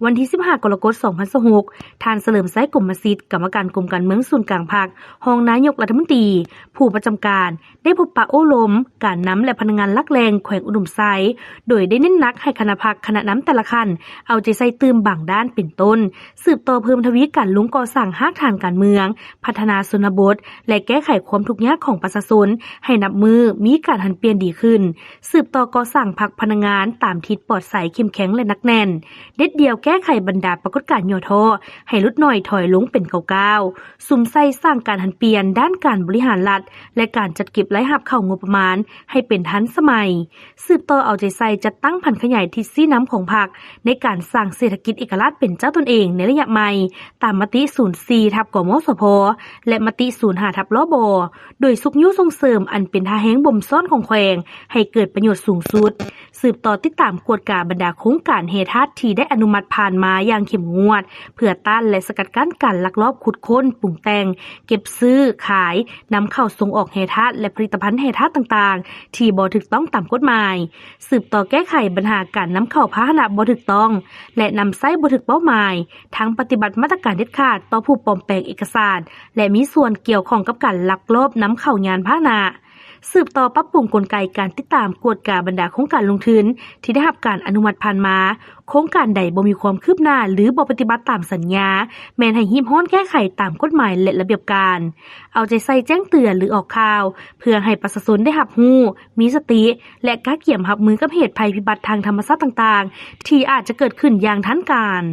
ວັນທີສິບຫ້າ ກໍລະກົດ ສອງພັນຊາວຫົກ ທ່ານ ສະເຫຼີມໄຊ ກົມມະສິດ ກຳມະການກົມການເມືອງສູນກາງພັກ, ຮອງນາຍົກລັດຖະມົນຕີ, ຜູ້ປະຈຳການ ໄດ້ພົບປະໂອ້ລົມ ການນຳ ແລະ ພະນັກງານຫຼັກແຫຼ່ງແຂວງອຸດົມໄຊ, ໂດຍໄດ້ເນັ້ນໜັກໃຫ້ຄະນະພັກ, ຄະນະນຳແຕ່ລະຂັ້ນ ເອົາໃຈໃສ່ຕື່ມບາງດ້ານເປັນຕົ້ນ ສືບຕໍ່ເພີ່ມທະວີການລົງກໍ່ສ້າງຮາກຖານການເມືອງ, ພັດທະນາຊົນນະບົດ ແລະ ແກ້ໄຂຄວາມທຸກຍາກຂອງປະຊາຊົນ ໃຫ້ນັບມື້ມີການຫັນປ່ຽນດີຂຶ້ນ, ສືບຕໍ່ກໍ່ສ້າງພັກພະນັກງານຕາມທິດປອດໃສ, ເຂັ້ມແຂງ ແລະ ໜັກແໜ້ນ, ເດັດດ່ຽວແກ້ໄຂບັນດາປາກົດການຫຍໍ້ທໍ້ ໃຫ້ຫຼຸດໜ້ອຍຖອຍລົງເປັນກ້າວໆ, ສຸມໃສ່ສ້າງການຫັນປ່ຽນດ້ານການບໍລິຫານລັດ ແລະ ການຈັດເກັບລາຍຮັບເຂົ້າງົບປະມານໃຫ້ເປັນທັນສະໄໝ, ສືບຕໍ່ເອົາໃຈໃສ່ຈັດຕັ້ງຜັນຂະຫຍາຍທິດຊີ້ນຳຂອງພັກ ໃນການສ້າງເສດຖະກິດເອກະລາດເປັນເຈົ້າຕົນເອງໃນໄລຍະໃໝ່ ຕາມມະຕິສູນສີ່ ທັບ ກມສພ ແລະ ມະຕິສູນຫ້າ ທັບ ລບ ໂດຍຊຸກຍູ້ສົ່ງເສີມອັນເປັນທ່າແຮງບົ່ມຊ້ອນຂອງແຂວງ ໃຫ້ເກີດປະໂຫຍດສູງສຸດ, ສືບຕໍ່ຕິດຕາມກວດກາບັນດາໂຄງການແຮ່ທາດທີ່ໄດ້ອະນຸມັດຜ່ານມາຢ່າງເຂັ້ມງວດ ເພື່ອຕ້ານ ແລະ ສະກັດກັ້ນການລັກລອບຂຸດຄົ້ນ, ປຸງແຕ່ງ, ເກັບຊື້, ຂາຍ, ນຳເຂົ້າສົ່ງອອກແຮ່ທາດ ແລະ ຜະລິດຕະພັນແຮ່ທາດຕ່າງໆ ທີ່ບໍ່ຖືກຕ້ອງຕາມກົດໝາຍ, ສືບຕໍ່ແກ້ໄຂບັນຫາການນຳເຂົ້າພາຫະນະບໍ່ຖືກຕ້ອງ ແລະ ນຳໃຊ້ບໍ່ຖືກເປົ້າໝາຍ, ທັງປະຕິບັດມາດຕະການເດັດຂາດຕໍ່ຜູ້ປອມແປງເອກະສານ ແລະ ມີສ່ວນກ່ຽວຂ້ອງກັບການລັກລອບນຳເຂົ້າຍານພາຫະນະ, ສືບຕໍ່ປັບປຸງກົນໄກການຕິດຕາມກວດກາບັນດາໂຄງການລົງທຶນທີ່ໄດ້ຮັບການອະນຸມັດຜ່ານມາ, ໂຄງການໃດບໍ່ມີຄວາມຄືບໜ້າ ຫຼື ບໍ່ປະຕິບັດຕາມສັນຍາ ແມ່ນໃຫ້ຮີບຮ້ອນແກ້ໄຂຕາມກົດໝາຍ ແລະ ລະບຽບການ, ເອົາໃຈໃສ່ແຈ້ງເຕືອນ ຫຼື ອອກຂ່າວ ເພື່ອໃຫ້ປະຊາຊົນໄດ້ຮັບຮູ້, ມີສະຕິ ແລະ ກະກຽມຮັບມືກັບເຫດໄພພິບັດທາງທຳມະຊາດຕ່າງໆ ທີ່ອາດຈະເກີດຂຶ້ນຢ່າງທັນການ.